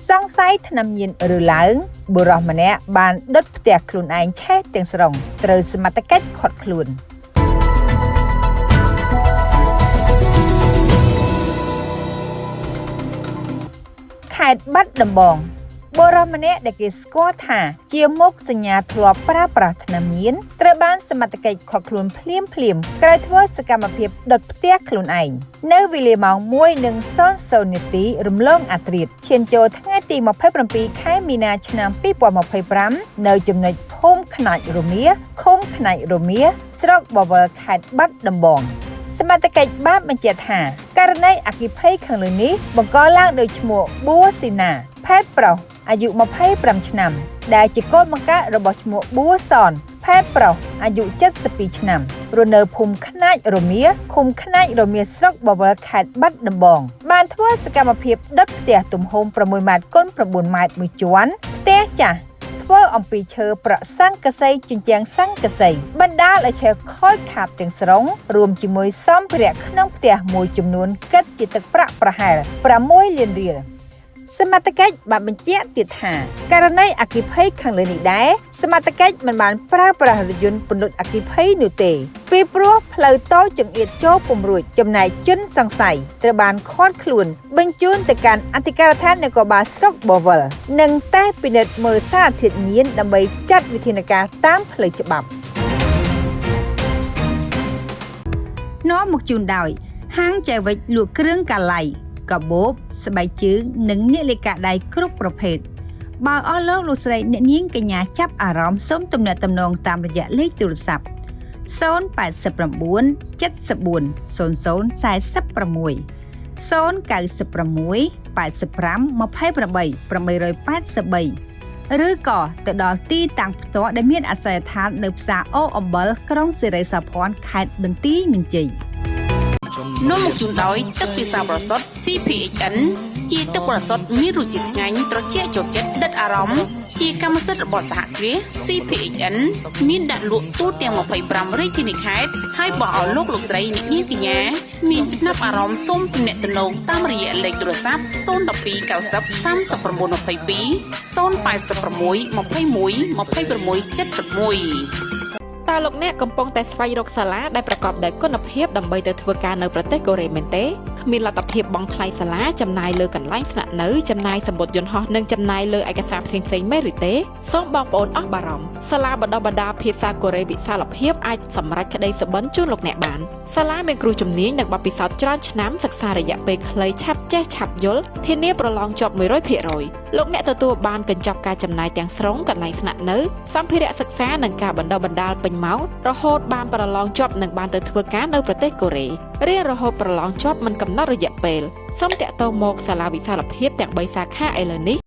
សង្ស័យថ្នាំញៀនឬឡើងបុរសម្នាក់បានដុតផ្ទះខ្លួនឯងឆេះទាំងស្រុងត្រូវសមត្ថកិច្ចឃាត់ខ្លួនខេត្តបាត់ដំបងបុរសម្នាក់ដែលគេស្គាល់ថាជាមុខសញ្ញាធ្លាប់ប្រើប្រាស់ថ្នាំញៀនត្រូវបានសមត្ថកិច្ចឃាត់ខ្លួនភ្លាមៗក្រោយធ្វើសកម្មភាពដុតផ្ទះខ្លួនឯងនៅវេលាម៉ោង1:00នាទីរំលងអាធ្រាត្រឈានចូលថ្ងៃទី27ខែមីនាឆ្នាំ2025នៅចំណុចភូមិខ្នាចរមៀឃុំខ្នាចរមៀស្រុកបវរខេត្តបាត់ដំបងសមត្ថកិច្ចបានបញ្ជាក់ថាករណីអគ្គិភ័យខាងលើនេះបង្កឡើងដោយឈ្មោះបួស៊ីណាភេទប្រុសអាយុ25ឆ្នាំដែលជាកូនបង្កើតរបស់ឈ្មោះបួសនភេទប្រុសអាយុ72ឆ្នាំរស់នៅភូមិខ្នាចរមៀឃុំខ្នាចរមៀស្រុកបវរខេត្តបាត់ដំបងបានធ្វើសកម្មភាពដុតផ្ទះទំហំ6ម៉ែត្រគុណ9ម៉ែត្រមួយជាន់ផ្ទះចាស់ធ្វើអំពីឈើប្រក់ស័ង្កសីជញ្ជាំងស័ង្កសីបណ្ដាលឲ្យឈើខូចខាតទាំងស្រុងរួមជាមួយសម្ភារៈក្នុងផ្ទះមួយចំនួនគិតជាទឹកប្រាក់ប្រហែល6លានរៀលសមត្ថកិច្ចបានបញ្ជាក់ទៀតថាករណីអគ្គិភ័យខាងលើនេះដែរសមត្ថកិច្ចមិនបានប្រើប្រាស់រថយន្តពន្លត់អគ្គិភ័យនោះទេពីព្រោះផ្លូវតូចចង្អៀតចូលពុំរួចចំណែកជនសង្ស័យត្រូវបានឃាត់ខ្លួនបញ្ជូនទៅកាន់អធិការដ្ឋាននគរបាលស្រុកបវរនិងតេស្តពិនិត្យមើលសារធាតុញៀនដើម្បីចាត់វិធានការតាមផ្លូវច្បាប់នាំមកជូនដោយហាងចែវិចលក់គ្រឿងកាឡៃកាបូបស្បែកជើងនិងនាឡិកាដៃគ្រប់ប្រភេទបើអស់លោកលោកស្រីអ្នកនាងកញ្ញាចាប់អារម្មណ៍សូមទំនាក់ទំនងតាមរយៈលេខទូរស័ព្ទ089 74 00 46 096 85 28 883ឬក៏ទៅដល់ទីតាំងផ្ទាល់ដែលមានអាសយដ្ឋាននៅផ្សារអូអំបិលក្រុងសិរីសោភ័ណខេត្តបន្ទាយមានជ័យនាំមកជូនដោយទឹកពិសាបរិសុទ្ធ CPHN ជាទឹកបរិសុទ្ធមានរសជាតិឆ្ងាញ់ត្រជាក់ចូលចិត្តដិតអារម្មណ៍ជាកម្មសិទ្ធិរបស់សហគ្រាស CPHN មានដាក់លក់ទូទាំង25រាជធានីខេត្តហើយបើអស់លោកលោកស្រីអ្នកនាងកញ្ញាមានចំណាប់អារម្មណ៍សូមទំនាក់ទំនងតាមរយៈលេខទូរស័ព្ទ012 90 39 22 086 21 26 71តើលោកអ្នកកំពុងតែស្វែងរកសាលាដែលប្រកបដោយគុណភាពដើម្បីទៅធ្វើការនៅប្រទេសកូរ៉េមែនទេគ្មានលទ្ធភាពបង់ថ្លៃសាលាចំណាយលើកន្លែងស្នាក់នៅចំណាយសម្បត្តិយន្តហោះនិងចំណាយលើឯកសារផ្សេងៗមែនឬទេសូមបងប្អូនអស់បារម្ភសាលាបណ្ដុះបណ្ដាលភាសាកូរ៉េវិសាលភាពអាចសម្រេចក្តីសុបិនជូនលោកអ្នកបានសាលាមានគ្រូជំនាញនិងបទពិសោធន៍ច្រើនឆ្នាំសិក្សារយៈពេលខ្លីឆាប់ចេះឆាប់យល់ធានាប្រឡងជាប់ 100% លោកអ្នកទទួលបានកញ្ចប់ការចំណាយទាំងស្រុងកន្លែងស្នាក់នៅសម្ភារៈសិក្សានិងការបណ្ដុះបណ្ដាលពេញម៉ោងរហូតបានប្រឡងជាប់និងបានទៅធ្វើការនៅប្រទេសកូរ៉េរៀនរហូតប្រឡងជាប់មិនកំណត់រយៈពេលសូមតាក់ទងមកសាលាវិសាលភាពទាំង3សាខាឥឡូវនេះ